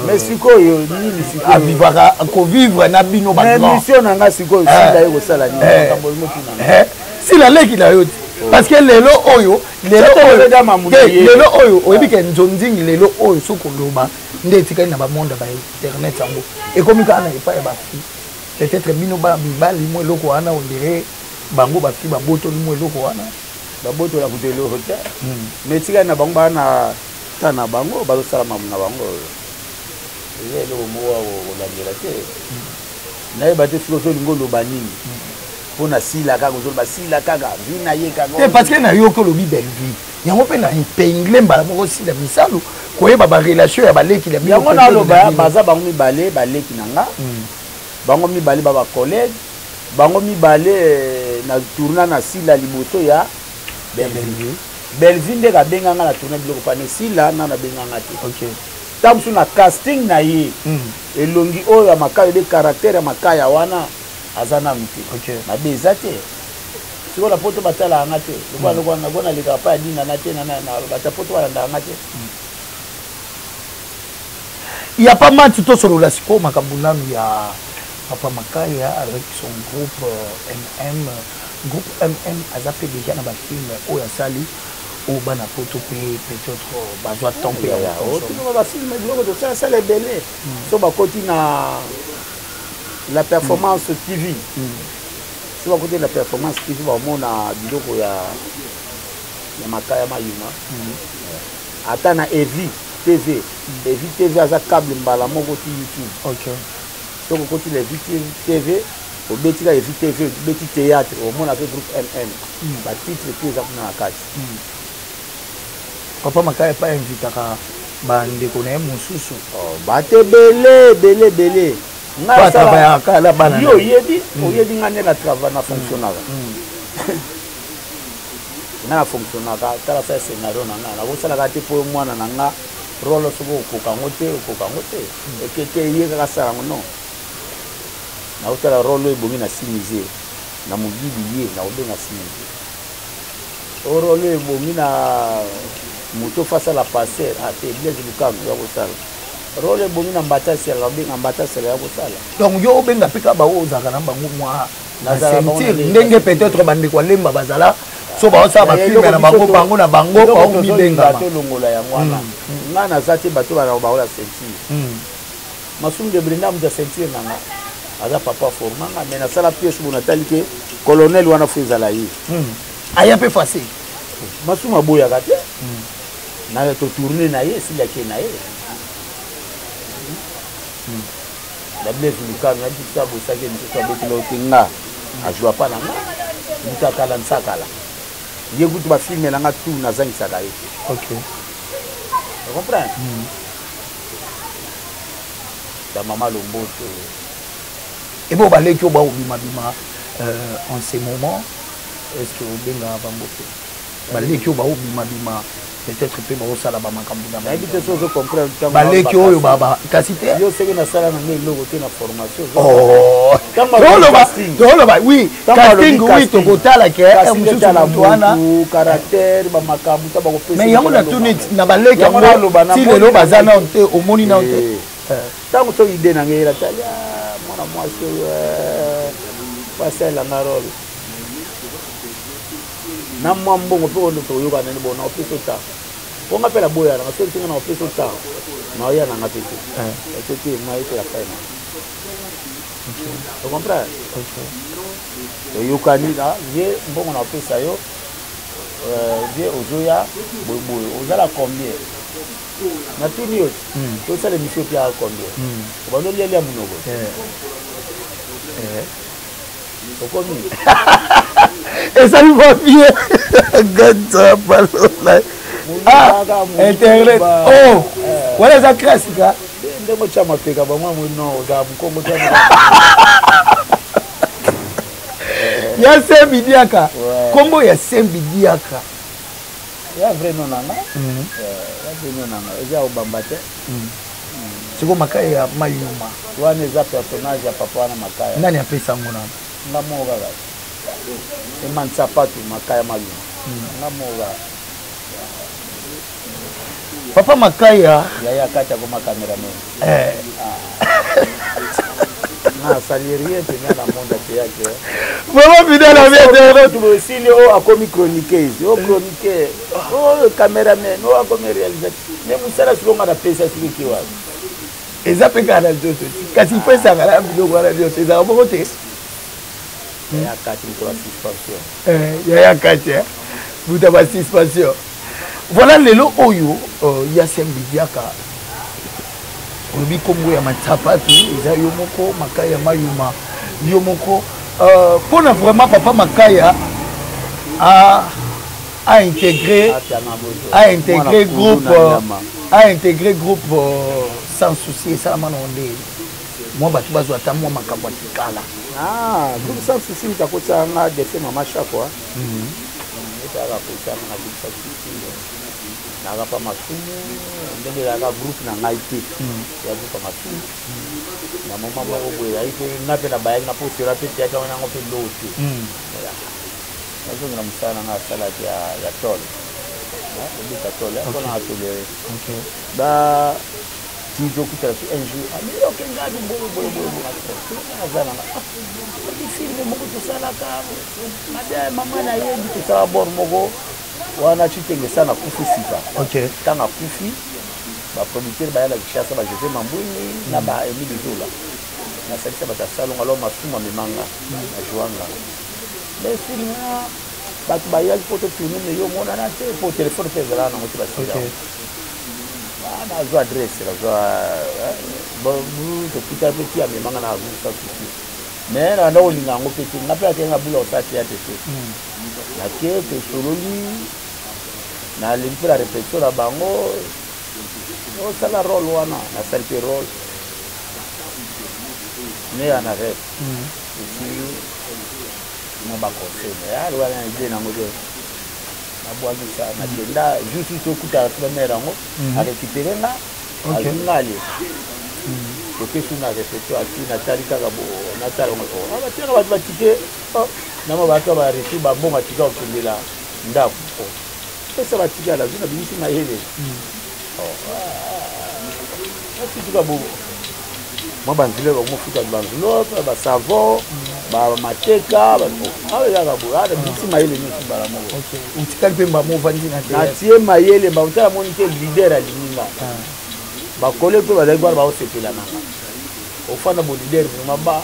[SPEAKER 5] Mais sikoyo nini sikoyo?
[SPEAKER 4] Avivaka kovivre na bino
[SPEAKER 5] Mais
[SPEAKER 4] bagrand
[SPEAKER 5] mission na nga sikoyo,
[SPEAKER 4] Eh.
[SPEAKER 5] Sila ye kosala nini?
[SPEAKER 4] Eh.
[SPEAKER 5] Makambo olingo tuna nga.
[SPEAKER 4] Eh, Sila leki na yo te. Parce que lelo oyo, lelo oyo, lelo oyo, oyebi ke nzonzingi lelo oyo soki oloba nde etikali na bamonde ya bainternet yango ekomi kaka na epai ya bafille. Peut-être bino bana mibali mwa eloko wana on dirait bango bafille babotoli mwa eloko wana.
[SPEAKER 5] Babotola kutu eloko te, mais etikali na bango, baa na ta na bango, bazosala mamu na bango. Eza eloko moko ya kolandela te. Nayeba te soki ozolinga oloba nini mpo na Sila kaka, ozoloba Sila kaka vi na ye kaka.
[SPEAKER 4] Te, parce que nayoki olobi Bellevue, yango mpe na epingle mbala moko Sila Misalu, koyeba barelation ya baleki na
[SPEAKER 5] bino. Yango naloba, baza bango mibale baleki na nga, bango mibale ba bacollègue, bango mibale na tourna na Sila liboso ya Bellevue. Bellevue nde kabenga nga na tourna biloko pane, Sila na nabenga nga te. Ntango mosusu na casting na ye, elongi oyo ya Makaya ebe caractère ya Makaya wana aza nanu te, mabe eza te. Sikoyo na poto batalaka nga te, lokola lokola nago nalekaka pa ya dinga na te, bato ya poto balandaka nga te.
[SPEAKER 4] Ya pas match, tosolola sikoyo makambo nanu ya Papa Makaya avec son groupe MM. Groupe MM aza mpe déjà na bafilme oyo asali oyo bana poto mpe peut-être bazwa temps mpe ya
[SPEAKER 5] bafilme, biloko tosalasala ebele. So bakoti na La Performance TV, so bakoti na Performance TV, bakomona biloko ya Makaya Mayuma. Ata na Evi TV, Evi TV aza câble mbala moko ti YouTube. Soki okoti na Evi TV, obeti ka Evi TV, obeti théâtre, omona mpe groupe MM, batitre mpe eza kuna na kati.
[SPEAKER 4] Papa Makaya epai invitaka bandeko na ye mosusu?
[SPEAKER 5] Bato ebele ebele ebele.
[SPEAKER 4] Batravaillaka na bana.
[SPEAKER 5] Yo oyebi, oyebi nga nde na travail na fonctionnaka, nga na fonctionnaka. Tala sa scénario na nga, nakosalaka te mpo mwana na nga role, soki okoka yango te, okoka yango te, ekeke ye kaka asala yango. Non, nakotala role oyo ebongi na Simize na moyibi, ye nakobenga Simize. O role oyo ebongi na moto fo asala passer ate Blaise Lukano ya kosala role, ebongi na Mbata Sela, nakobenga Mbata Sela ya kosala.
[SPEAKER 4] Donc yo obenga mpe kaka baoyo ozalaka na bango mwa na ceinture, ndenge peut-être bandeko alemba bazala so baosala bafilme na bango, bango na bango baomibengama.
[SPEAKER 5] Tolongola yango wana. Nga naza te bato bana baola ceinture. Masumu de Brenda, moto ya ceinture na nga, aza papa forma nga, mais nasala pièce bo natali ke colonel wana fo ezala ye.
[SPEAKER 4] Aya mpe fase.
[SPEAKER 5] Masumu aboyaka te na totourne na ye, esilaki na ye na Blaise Lukano na biso, abosaki mosusu abetela ote nga azwa pa na nga moto akala nsakala ye kutu bafilme na nga tu nazangisaka ye. Comprendre bamama Lomboto.
[SPEAKER 4] Ebo baleki oyo baobimabima en ce moment, est ce que obengaka bango mpe baleki oyo baobimabima, peut-être mpe baosala bamakambo na
[SPEAKER 5] nayebi te soki ozocomprendre?
[SPEAKER 4] Baleki oyo kasi te.
[SPEAKER 5] Yo seke nasala na ngai eloko te na formation.
[SPEAKER 4] Toloba oui, casting oui, tokotala ke mosusu moto wana
[SPEAKER 5] caractère, bamakambo ta bakopesa.
[SPEAKER 4] Mais yango natuni na baleki yango ti lelo baza nano te, omoni nano te?
[SPEAKER 5] Ntango soki ide na ngai eyela, tali mwana mwasi oyo basalelanga role na mwa mbongo mpe oyo toyoka nani bon, na opesa ota mpo nga mpe naboya nanga. Soki ntinga na opesa ota, naoya nanga mpe te, ete te nayetela fai na ocomprendre. Toyokani ye mbongo na opesa yo vie, ozoya boyeboye, ozala combien? Natuni yo, tosala émission opiaka combien? Obanda olialia monoko, okomi.
[SPEAKER 4] Ezali mwa bien gata palola internet oh wana eza classique.
[SPEAKER 5] Ndenge otya mapeka bango no ozala mokongo.
[SPEAKER 4] Ya Sembi Diaka, nkombo ya Sembi Diaka?
[SPEAKER 5] Ya vrai nom nanga, ya vrai nom nanga eza obamba te.
[SPEAKER 4] Siko Makaya ya Mayuma?
[SPEAKER 5] Wana eza personnage ya papa wana Makaya.
[SPEAKER 4] Nani apesa yango nano?
[SPEAKER 5] Nga moko kaka, emansapatu Makaya Mayuma, nga moko kaka.
[SPEAKER 4] Papa Makaya.
[SPEAKER 5] Yaya kati akoma cameraman. Nga asali rien mpenza na monde ya théâtre.
[SPEAKER 4] Vraiment fidèle à
[SPEAKER 5] bien. Esili oyo akomi chroniqueuse, oyo chroniqueur, oyo cameraman, oyo akomi réalisateur. Mais mosala sikoyo nga napesa sikoyo ke wapi?
[SPEAKER 4] Eza mpe kaka na nzoto ti kasi ifo esangana na biloko wana nyonso ezalaka moko te.
[SPEAKER 5] Yaya kati mokolo ya suspension.
[SPEAKER 4] Yaya kati buta ba suspension. Voilà lelo oyo Yasem Bidiaka olobi nkombo ya matsapatu eza yo moko Makaya Mayuma yo moko mpona vraiment papa Makaya a a intégré a intégré groupe a intégré groupe sans souci esalama na nde mwa bato bazwa ata mwa makambo ya kikala.
[SPEAKER 5] Ah, groupe sans souci moto akotisa nga defe mama Shako. Etaka akotisa nga na groupe sans souci naka pa masumu ndenge ezalaka groupe na ngai te ya groupe ya masumu na moma moko boye ezalaki mpe nga mpe nabayaki na posela mpe teyaki yango nango mpe loo te. Nazongela mosala na ngai asalaki ya tole obeta tole mpona atolere ba tizokutana so un jour amiyoke ngai boye boye boye boye naza nanga filme moko tosalaka mabe mama nayebi tosala bor moko wana Tshitenge sana akufi sika. Ntango akufi baproducteur baya na Kinshasa ba José Mambwini na ba Emile Zola nasalisa bato ya salongo alors masumu amemanga na jouanga mais film wana bato bayaki mpo totourne me yo omonana te mpo telefone mpe ezalaka nango te basila nazwa adresse nazwa tokuta mpe ti amemanga na avusa susi mais nabanda kolinga yango mpe te nga mpe akei na bula kosala théâtre te. Nake tosololi nalingi mpe na réflexion na bango osala role wana nasali mpe role ne ya na rêve esili mwa baconseil me ali wana ide nango te nabwakisa nakenda jour susu tokutana so bamere yango arécupere nga azwi nga ale toke su na réflexion asi natali kaka natala yango batiaka bato batike na ma bato ba reçu ba mbongo atika kokendela ndako pesa batika nazwi na bimisi mayele asituka bo mwa banzile bakomofuta baenveloppe basavon bamateka awa ezaka boye ana bimisi mayele nyonso mbala moko
[SPEAKER 4] otikali mpe mbamo ovandi na
[SPEAKER 5] natie mayele mbamo tala moni te leader alingi nga bakole mpe bazalaki wana baosepela nanga ofanda bo leader vraiment ba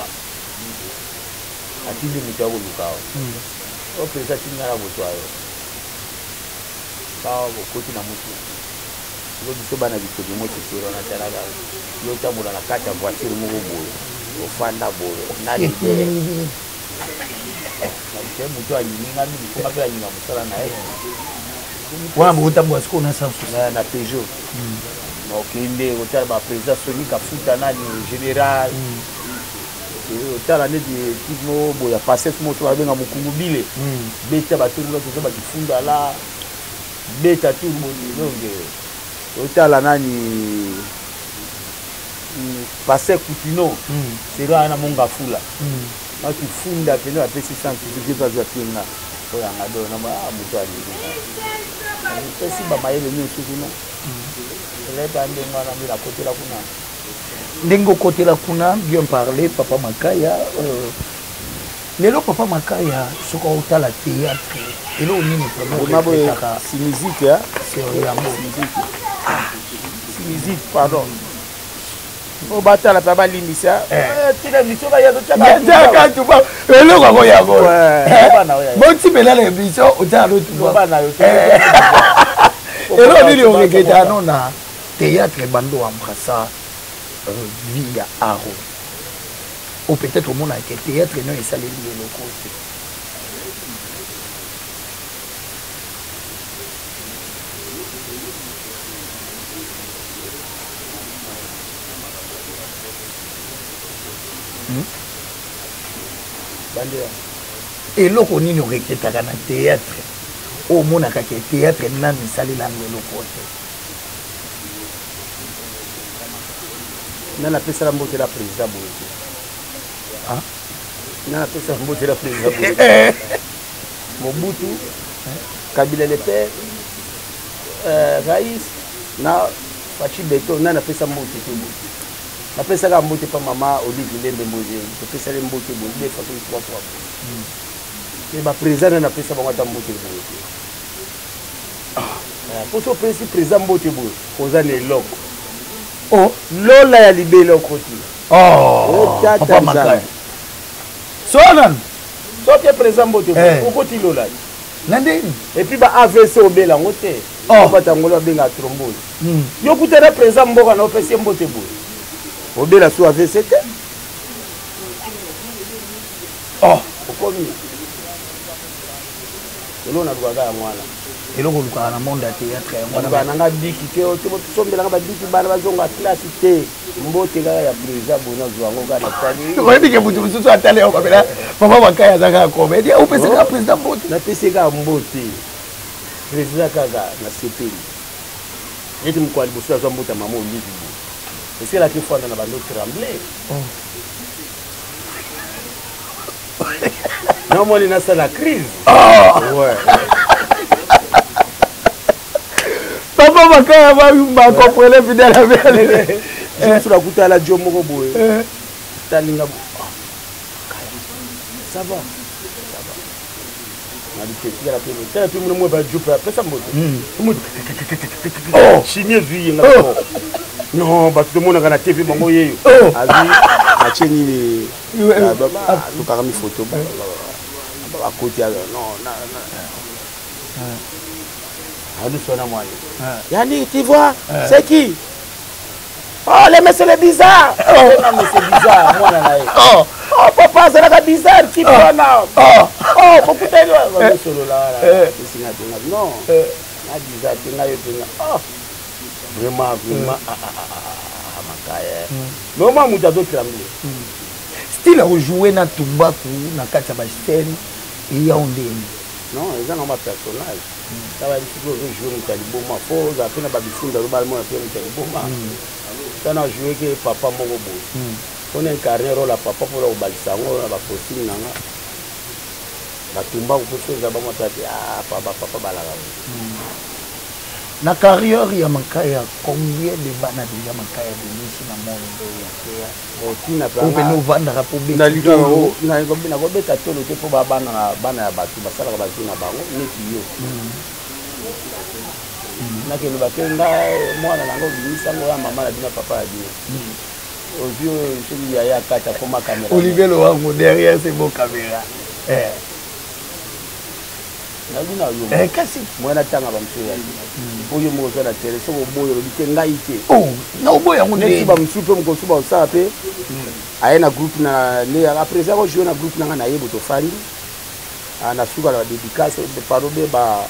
[SPEAKER 5] atindi moto ya koluka awa opesa atindi nga na kozwa yo awa okoti na motu siko biso bana bitoki motikelo na talaka yo otambola na kati ya voiture moko boye ofanda boye na leader te moto alingi nga mingi mpo mpe alinga mosala na ye
[SPEAKER 4] wana bokotambola sikoyo na sans
[SPEAKER 5] na Peugeot okende otala baprésident Soni Kafuta nani général otala neti type moko boye ya pasef moko babenga mokungu bile beta batour kuna toza bakifunda la beta tour boni donc otala nani passe Kutino sera na mongafula bakifunda pene bapesi sans souci mpe azwa pinga oyo yanga do na moto alingi pesi bamayele nyonso kuna eleta ndenge wana nde nakotela kuna
[SPEAKER 4] ndenge okotela kuna. Bien parlé papa Makaya. Lelo papa Makaya soki otala théâtre eloko nini
[SPEAKER 5] vraiment si musique
[SPEAKER 4] sur yango?
[SPEAKER 5] Si musique, pardon, oyo batala mpe balimbisa tina émission baya
[SPEAKER 4] totiaka tuba eloko yango yango botimela na émission otiaka no tuba eloko nini oregretaka no na théâtre bando embrassa vie ya aro ou peut-être omonaka théâtre no esaleli eloko te? Eloko nini oregretaka na théâtre oyo omonaka ke théâtre nanu esalelanga eloko te?
[SPEAKER 5] Nga napesala mbotela président boye te. Nga napesala mbotela président boye te. Mobutu, Kabila le père, Raïs na Fachi Beto, nga napesa mbote te boye. Napesaka mbote pa mama Olive Lembe Mboze, topesali mbote boye deux fois soki trois fois boye. Mais baprésident nde napesa bango ata mbote boye te. Mpo so opesi président mbote boye, oza na eloko.
[SPEAKER 4] Oh.
[SPEAKER 5] Lola ya libela okoti.
[SPEAKER 4] Oh,
[SPEAKER 5] Tata
[SPEAKER 4] papa
[SPEAKER 5] Nzambe.
[SPEAKER 4] Makaya. So nani?
[SPEAKER 5] Soki président mbote boye,
[SPEAKER 4] Eh.
[SPEAKER 5] okoti lola.
[SPEAKER 4] Na ndeni?
[SPEAKER 5] Et puis ba AVC obela yango te.
[SPEAKER 4] Oh.
[SPEAKER 5] Bato yango babengaka thrombose.
[SPEAKER 4] Mm.
[SPEAKER 5] Yo kutana président mboka na opesi ye mbote boye, obela su AVC te.
[SPEAKER 4] Oh.
[SPEAKER 5] Okomi eloko nalukaka yango wana.
[SPEAKER 4] Eloko olukaka na monde ya théâtre yango wana.
[SPEAKER 5] Nalukaka nanga biki te, tosombelanga babiki, bana bazonga classe te. Mbote kaka ya président boye, nazwa yango kaka natali.
[SPEAKER 4] Oyebi ke moto mosusu atali yango, babela papa Makaya aza kaka comédien, opesi kaka président mbote.
[SPEAKER 5] Napesi kaka mbote président kaka, nasepeli neti mokolo ya liboso azwa mbote ya mama Olive boye, eselaki fanda na bando tremble. Namoni nasala crise. Ouais.
[SPEAKER 4] Papa Makaya bakomprene fidèle abele.
[SPEAKER 5] Mosusu nakutala jo moko boye, talinga, ça va, ça va, nabi te, tikala pe tala pe mona mwa bajo pe apesa mbote.
[SPEAKER 4] Oh.
[SPEAKER 5] Chimie ezwi ye nga. Non, bato tomonaka na TV bango yeyo.
[SPEAKER 4] Oh.
[SPEAKER 5] Azwi atie nini, tokangami photo, akoti, non, aluso na mwana Yannick, tu vois, c'est qui? Oh, les messieurs, les bizarre. Oh, non, mais c'est bizarre, mwana na ye.
[SPEAKER 4] Oh.
[SPEAKER 5] Oh, papa azalaka bizarre type wana.
[SPEAKER 4] Oh.
[SPEAKER 5] Oh, bokutani bazosolola wana, esinga tenga non na bizarre te, ngai yo mpenza. Oh, vraiment, vraiment, ah, ah, ah, ah, Makaya, mais omwa moto azotremble.
[SPEAKER 4] Style akojoue na tumbaku na kati ya bascène eya ndeni?
[SPEAKER 5] Non, eza nango bapersonnage. Tala, soki ozojoue moto ya liboma, fo ozala mpe na babifunda, ozobala mona mpe moto ya liboma. Tana ajoue ke papa moko boye, mpona incarne rôle ya papa, mpona kobakisa yango na bacostume nanga batumbaku mpe so eza bango ata te. Ah, papa, papa balaka boye.
[SPEAKER 4] Na carrière ya Makaya, combien de bana déjà Makaya bimisi na monde ya théâtre?
[SPEAKER 5] Otina.
[SPEAKER 4] Oyo pene ovandaka mpo
[SPEAKER 5] Nakobeta tolo te, mpo babana na bana ya bato basalaka bazwi na bango neti yo. Nakende te, nga mwana nanga obimisango ya mama na bino, papa ya bino ozwi oyo, soki yaya kati akoma caméra.
[SPEAKER 4] Olivier Lowango derrière c'est bon caméra. Eh.
[SPEAKER 5] Nabi na yo.
[SPEAKER 4] Eh, kasi
[SPEAKER 5] mwana ntanga bamosusu ya oyo moko oza na tele, soki oboyi, olobi te, ngai te.
[SPEAKER 4] Oh, na oboyi yango.
[SPEAKER 5] Neti bamosusu mpe mokosusu baosala mpe aye na groupe na ne, après eza kojoue na groupe nanga, nayebi tofandi na suka na badédicace pardon be ba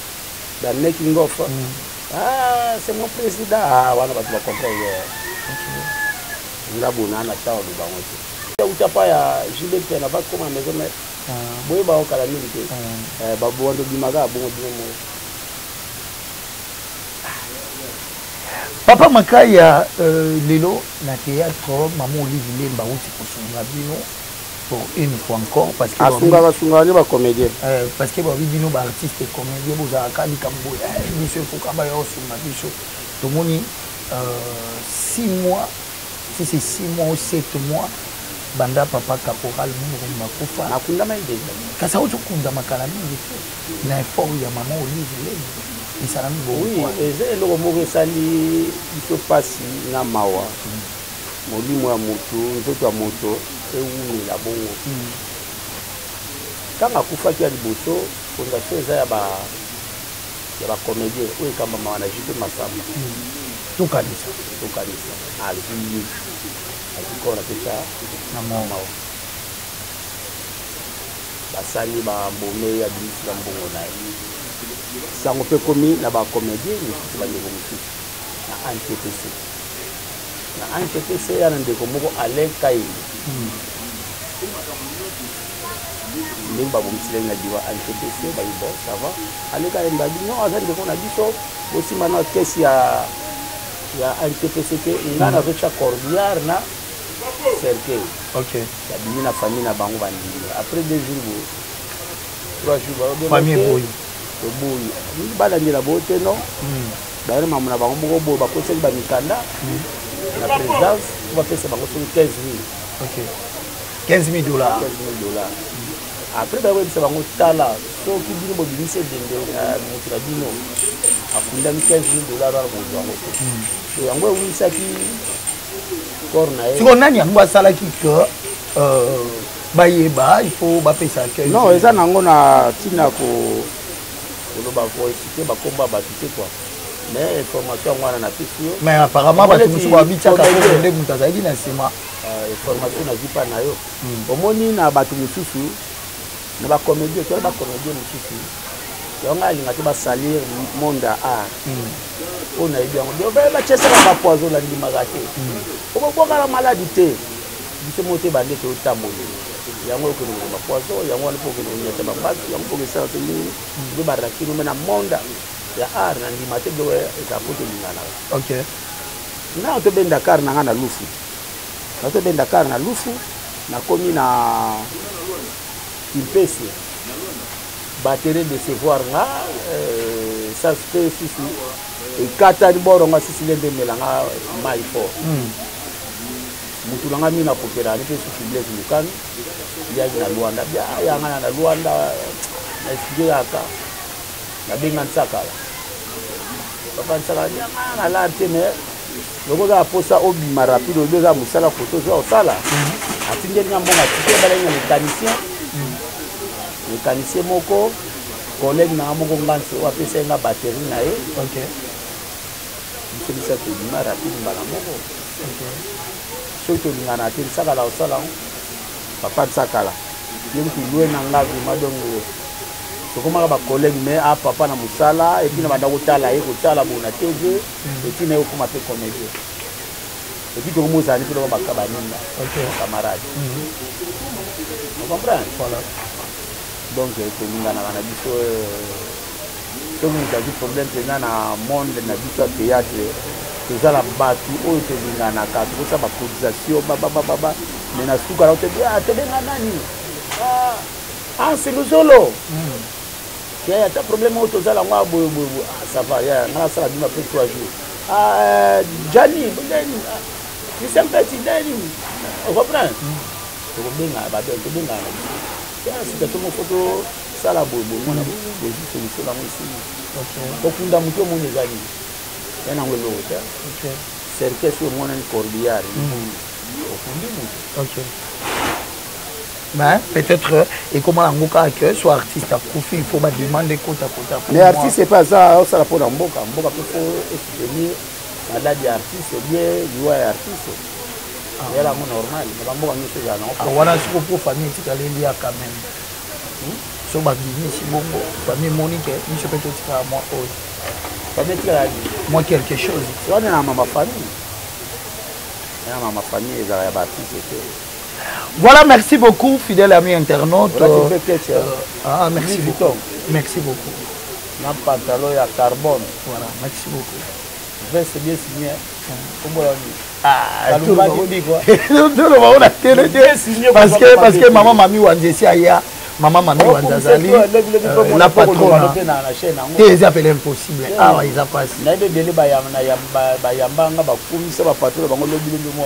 [SPEAKER 5] making of. Ah, c'est mon président. Ah, wana bato bacomprendre nga bona na ntango aloba yango te. Uta pa ya JB mpe na bakoma na maison mère boyeba okala mingi te, babowando bimaka bongo bino moko.
[SPEAKER 4] Papa Makaya, lelo na théâtre, mama Olive Lemba auti kosunga bino pour une fois encore, parce que
[SPEAKER 5] asungaka, asungaka nde bacomédien.
[SPEAKER 4] Parce que babi bino baartiste comédien bozalaka likambo biso efoka baya osunga biso. Tomoni 6 mois, si c'est 6 mois ou 7 mois, banda papa caporal Murumba kufa.
[SPEAKER 5] Nakundama ye déjà.
[SPEAKER 4] Kasi auti okundama kala mingi te, na effort ya mama Olive Lemba esalami.
[SPEAKER 5] Oui, eza eloko moko esali biso mpasi na mawa. Molimo ya motu, nzoto ya moto ewumela bongo. Ntango akufaki ya liboso, fondation eza ya ba ya bacomédien oyo ekambamaka na JP Masamba.
[SPEAKER 4] Tokanisa.
[SPEAKER 5] Tokanisa azwi ye, azwi kor na petya
[SPEAKER 4] na mawa.
[SPEAKER 5] Basali bambome, abimisi bambongo na ye. Sango mpe ekomi na bacomédien mosusu, bandeko mosusu na ANTPC. Na ANTPC ya na ndeko moko Alain Kaimbi, ndenge babongisilaki na bureau ANTPC, bayi bon, ça va. Alain Kaimbi abi non, aza ndeko na biso, bosimba na kesi ya ANTPC te, nga nazotya corbillard na cercueil. Babimi na famille na bango, bandimi. Après 2 jours boye, 3 jours.
[SPEAKER 4] Famille eboyi.
[SPEAKER 5] Toboyi, balandela boye te, non, bayana mamu na bango moko boye, bakosaki bamikanda. Na présidence po bapesa bango soki 15 000.
[SPEAKER 4] Ok, 15 000 $.
[SPEAKER 5] 15 000 $. Après bakoyebisa bango: tala, soki bino bobimisi ebembe, moto na bino akundami, 15 000 $ wana bozwa yango te. Yango ewilisaki corps na ye.
[SPEAKER 4] Sikoyo nani yango asalaki ke bayeba il faut bapesa?
[SPEAKER 5] Non, eza nango na ntina koloba, koexpliquer bakombo ya bato te quoi, mais information yango wana napesi yo.
[SPEAKER 4] Mais apparemment bato mosusu babitiaka nde moto azalaki na nsima.
[SPEAKER 5] Information nazwi mpa na yo. Omoni, na bato mosusu, na bacomédien, toyala bacomédien mosusu, yango alinga te basalir monde ya art oyo nayebi yango. Batiesaka bapoison, nandimaka te. Okobwakala maladi te, biso moko te bande totambolela yango. Okende kozwa bapoison yango wana mpo okende konyata bambasi yango, mpo okesala so nini mpe barakino. Me na monde ya art nandima te biloko ezala mpo tolinganaka. Nga tobenda kare na nga na Lufu, natobenda kare na Lufu, nakomi na Kimpese, batterie décevoir nga, ça mpe susu ekatani boronga sisi nde emela nga mai fort. Mutu na nga mino akopela ani mpe susu Blaise Mokano yaki na Lwanda bia yanga na Lwanda na expliquer kaka, nabenga Nsakala, papa Nsakala yanga na lar te, mais lokoza posa obima rapide, oyebi oza mosala koto ozwa osala. Atindeli nga mbongo, atike ebalaki na mécanicien, mécanicien moko collègue na nga moko ngansi oyo apesaki nga batterie na ye. Biso biso tobima rapide mbala moko. Soki tolingana te, Nsakala osala yango, papa Nsakala ye kutu lue na nga vraiment. Donc tokomaka bacollègue, mais a papa na mosala, et puis na banda kotala ye, kotala boye na TV, et puis na ye okóma mpe comédien, et puis tokomozala ni mpe loko baninga, camarade, ocomprendre?
[SPEAKER 4] Voilà.
[SPEAKER 5] Donc tolinganaka na biso. Soki moto azwi problème mpenza na monde na biso ya théâtre, toza na bato oyo tolinganaka, tokosala bacotisation babababa, mais na suka na tobenga nani? Anse Luzolo yaya, ata problème oyo tozala yango boye boye boye, ça va yaya, nga nasala bino après 3 jours. Jani deni, Christian Peti deni, ocomprendre? Tokobengana bato, tobengana na biso situation moko, tosala boye boye, mwana bozwi solution nango, esili. Kokunda motu omoni eza nini ya nango eloko te, cercueil soki omonani corbillard, okundi motu.
[SPEAKER 4] Mais peut-être ekoma yango kaka que so artiste akufi, il faut bademande ekota kota.
[SPEAKER 5] Mais artiste epe aza osala mpona mboka, mboka mpe faut esoutenir maladi ya artiste, bien liwa ya artiste eyala yango normal na bamboka nyonso ezala nango.
[SPEAKER 4] Wana siko po famille etikala elia quand même. So babimisi bongo, famille emoni ke biso mpe totikala mwa oyo.
[SPEAKER 5] Famille etikala
[SPEAKER 4] mwa quelque chose.
[SPEAKER 5] Wana na mama famille, na mama famille ezala ya baartiste te.
[SPEAKER 4] Voilà, merci beaucoup, fidèle ami internaute. Ah, merci beaucoup. Merci beaucoup.
[SPEAKER 5] Na pantalon ya carbone.
[SPEAKER 4] Voilà, merci beaucoup.
[SPEAKER 5] Veste bien signé. Kombo la nini?
[SPEAKER 4] Ah, tout le monde télé parce que maman Mami Wanza esi aya, maman Mami Wanza azali la patronne te, eza appelé impossible awa, eza pasi.
[SPEAKER 5] Nayebi ebele bayambanga, bakumisa bapatron bango lobi lobi mwa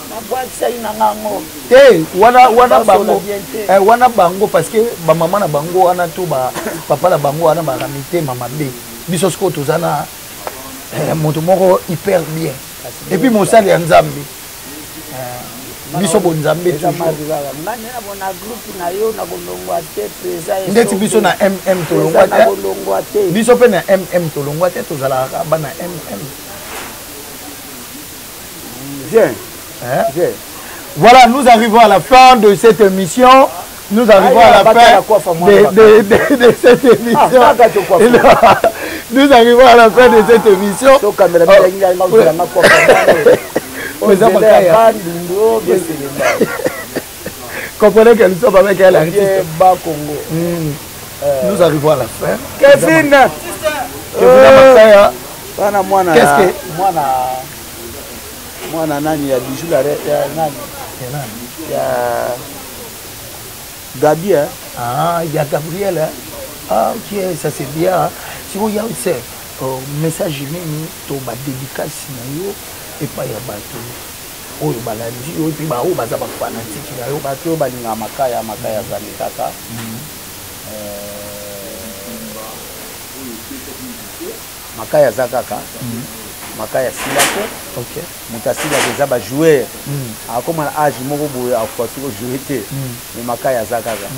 [SPEAKER 5] nabwakisaki na ngango.
[SPEAKER 4] Te, wana wana bango, wana bango, parce que bamama na bango wana to bapapa na bango wana baka mitema mabe. Biso sikoyo toza na moto moko hyper bien, et puis mosali ya Nzambe, biso bonzambe. Ndeti biso na mm tolongwa te, biso mpe na mm tolongwa te, tozalaka bana mm.
[SPEAKER 5] Viens.
[SPEAKER 4] Hein?
[SPEAKER 5] Viens.
[SPEAKER 4] Voilà, nous arrivons à la fin de cette émission. Nous arrivons à la fin de cette émission. Nous arrivons à la fin de cette émission.
[SPEAKER 5] So caméra
[SPEAKER 4] Mais ça, Makaya. Comprenez que nous sommes avec un artiste.
[SPEAKER 5] Bas Congo.
[SPEAKER 4] Nous arrivons à la fin.
[SPEAKER 5] Kevin.
[SPEAKER 4] Kevin Makaya.
[SPEAKER 5] Wana mwana.
[SPEAKER 4] Qu'est-ce que
[SPEAKER 5] mwana mwana nani ya bijou la ya nani?
[SPEAKER 4] Ya nani?
[SPEAKER 5] Ya Gabi, hein?
[SPEAKER 4] Ah, il y a Gabriel, hein? Ah, ok, ça c'est bien. Sikoyo ya c'est message nini to ba dédicace na yo? epai ya bato oyo balandi yo epi baoyo baza bafanatike na yo?
[SPEAKER 5] Bato oyo balingaka Makaya, Makaya azali kaka. Makaya aza kaka. Makaya asila te. Moto asilaka eza bajoueur, akóma na age moko boye, akoka soki ojoue te. Mais Makaya aza kaka,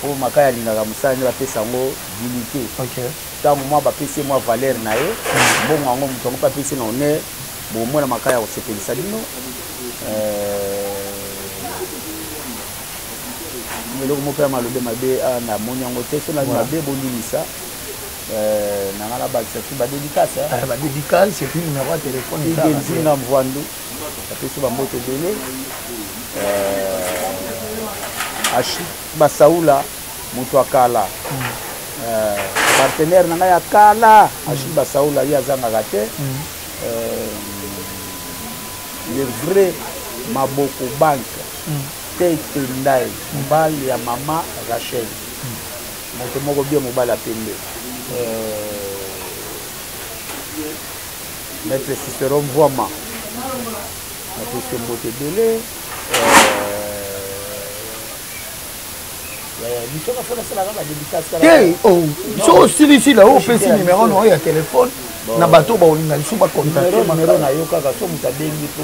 [SPEAKER 5] po Makaya alingaka mosala nde bapesa yango dignité. Ntango mwa bapesi ye mwa valeur na ye, mbongo yango, moto yango mpe apesi na honneur, bomona Makaya kosepelisa bino. Eloko moko ya malobe mabe namoni yango te. So nalobi mabe, bolimisa na nga. Nabakisa su badédicace.
[SPEAKER 4] Badédicace et puis numéro ya téléphone.
[SPEAKER 5] Ide Nzinga Mvwandu, apesi bambote ebele. Ashi Basaula, moto akala, partenaire na ngai ya kala, Ashi Basaula, ye azangaka te. Le vrai Maboko Banque, Tete Ndai, mobali ya mama Rachel, moto moko bien, mobali ya pembe. Maître Cicero Mvwama, napesi yo mbote ebele. Biso kafo nasalaka badédicace.
[SPEAKER 4] Te, so osilisi na yo, opesi numéro na yo ya telefone na bato baolinga lisusu bacontacte.
[SPEAKER 5] Numéro na yo kaka, so moto abengi po.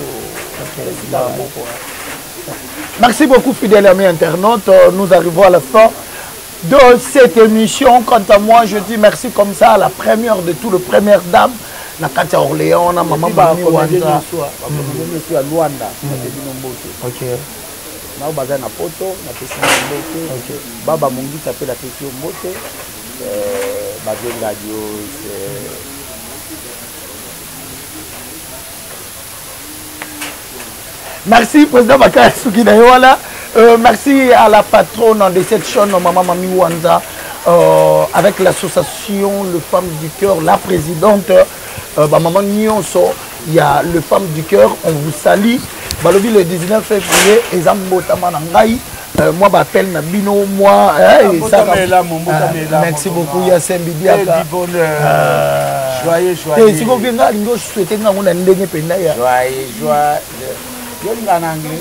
[SPEAKER 4] Merci beaucoup, fidèles amis internautes. Nous arrivons à la fin de cette émission. Quant à moi, je dis merci comme ça à la première de tout, le première dame, na kati ya Orléans, na maman Mami Wanza.
[SPEAKER 5] Nyonso ya Lwanda, napesi bino mbote. Nao baza na Poto, napesi bino mbote. Baba Mongita mpe napesi yo mbote. Bazengadios.
[SPEAKER 4] Merci, président Bakaya Suki Dayowala. Merci à la patronne de cette chaîne, Maman Mami Wanza, avec l'association Le Femmes du Cœur, la présidente, bah, Maman Nyonso, il y a Le Femmes du Cœur, on vous salue. Balobi le 19 février, eza mbotama na ngai. Moi, bappel na bino, moi, eh, et ça, merci beaucoup, Yassine Bibiaka.
[SPEAKER 5] Joyeux, joyeux.
[SPEAKER 4] Sikoyo nga alingi osouhaite ngango na ndenge mpenza ya
[SPEAKER 5] Joyeux, joyeux. Yolinga na anglais.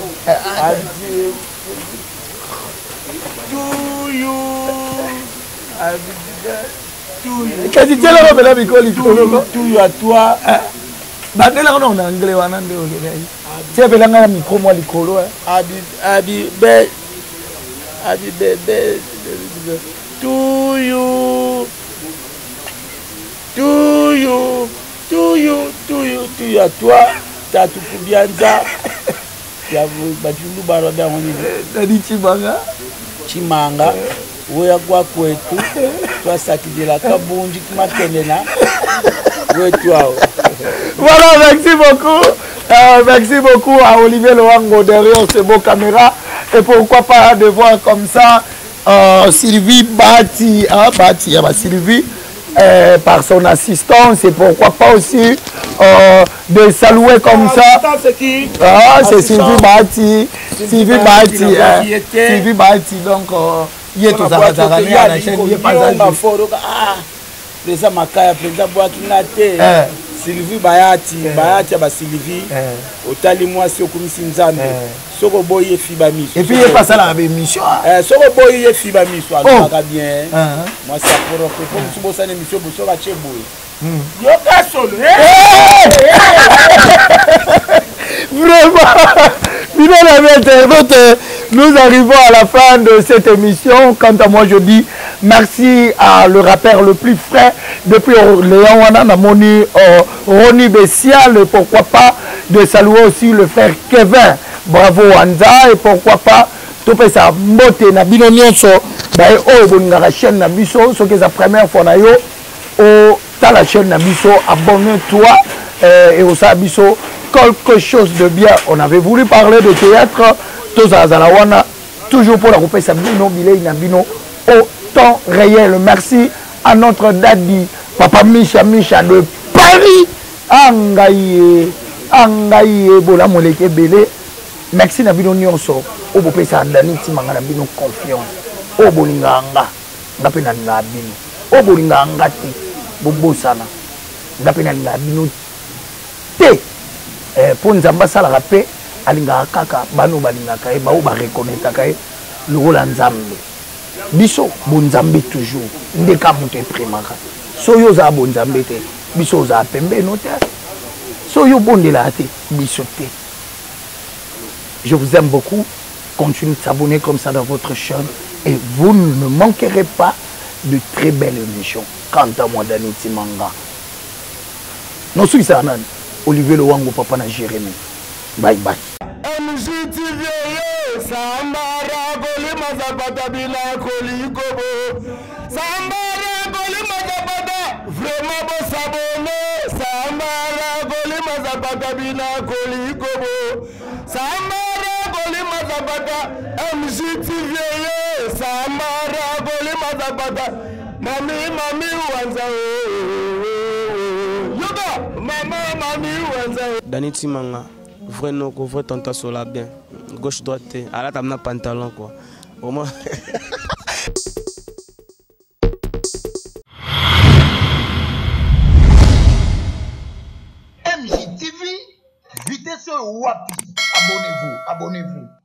[SPEAKER 5] To you. To you.
[SPEAKER 4] Kasi tielaka mpena mikolo likolo.
[SPEAKER 5] To you, à toi.
[SPEAKER 4] Bandelaka nao na anglais wana nde okendaki tia mpela ngai na micro mwa likolo.
[SPEAKER 5] Abi, abi, be, abi, be, be, to you. To you, to you, to you, to you, à toi. Tatu Kubianza. Ya bachundu baro bango nini?
[SPEAKER 4] Nani, Chimanga.
[SPEAKER 5] Chimanga. Weya kwa kwetu twasakidila kabunji kimakenena wetu awo.
[SPEAKER 4] Voilà, merci beaucoup. Merci beaucoup à Olivier Loango derrière ces beaux caméras. Et pourquoi pas de voir comme ça Sylvie Bati, hein, Bati, ah bah, Sylvie, par son assistance. Et pourquoi pas aussi de saluer comme ça.
[SPEAKER 5] C'est qui?
[SPEAKER 4] Ah, c'est Sylvie Bati. Sylvie Bati, hein, Sylvie Bati, donc, il est aux Zarazarani à la chaîne, il est pas
[SPEAKER 5] Ah, président Makaya, président bwaki nga te. Sylvie Bayati, Bayati ya baSylvie, otali mwasi, okumisi Nzambe. Soki oboyi ye, fiba miso.
[SPEAKER 4] Et puis, il est passé à la émission.
[SPEAKER 5] Soki oboyi ye, fiba miso, alobaka bien. Mwasi ya propre, po mosu bosana émission, bosoki atie boye, yoka solo.
[SPEAKER 4] Vraiment, fidèles amis internautes, nous arrivons à la fin de cette émission. Quant à moi, je dis merci à le rappeur le plus frais depuis Orléans, wana, namoni, Ronnie Bessial, et pourquoi pas de saluer aussi le frère Kevin Bravo Wanza, et pourquoi pas topesa mbote na bino nyonso baye oyo bolingaka chaîne na biso. Soki eza première fois na yo otala chaîne na biso, abonne-toi et osala biso quelque chose de bien. On avait voulu parler de théâtre, tozalazala wana toujours mpona kopesa bino bilei na bino au temps réel. Merci à notre daddy, papa Micha Micha de Paris, angai ye, angai ye, bolamu eleki ebele. Merci na bino nyonso oyo bopesaka Dani Ntimanga na bino confiance, oyo bolingaka nga, nga mpe nalingaka bino, oyo bolingaka nga te, bobosana, nga mpe nalingaka bino te. Eh, mpo Nzambe asalaka mpe alingaka kaka bana oyo balingaka ye, baoyo barekonetaka ye lokola Nzambe. Biso bonzambe toujours nde ka moto eprimaka. So yo ozala bonzambe te, biso ozala pembeni te. So yo obondelaka te, biso te. Je vous aime beaucoup. Continuez de s'abonner comme ça dans votre chaîne et vous ne manquerez pas de très belles émissions. Quant à moi, Dani Timanga, nosukisaka nani? Olivier Lowango, papa na Jérémie. Bye bye.
[SPEAKER 1] MGTV Sambara kolima zapata bila kolikobo Sambara kolima zapata vraiment bosabone Sambara kolima zapata bila kolikobo Sambara kolima zapata MGTV Sambara kolima zapata Mami mami wanza Yoga mama mami wanza.
[SPEAKER 2] Dani Timanga, vrai noko, vrai tanta sola bien. Gauche droite te, alata na pantalon quoi. Au moins.
[SPEAKER 3] MJTV, vitesse oyo wapi? Abonnez-vous, abonnez-vous.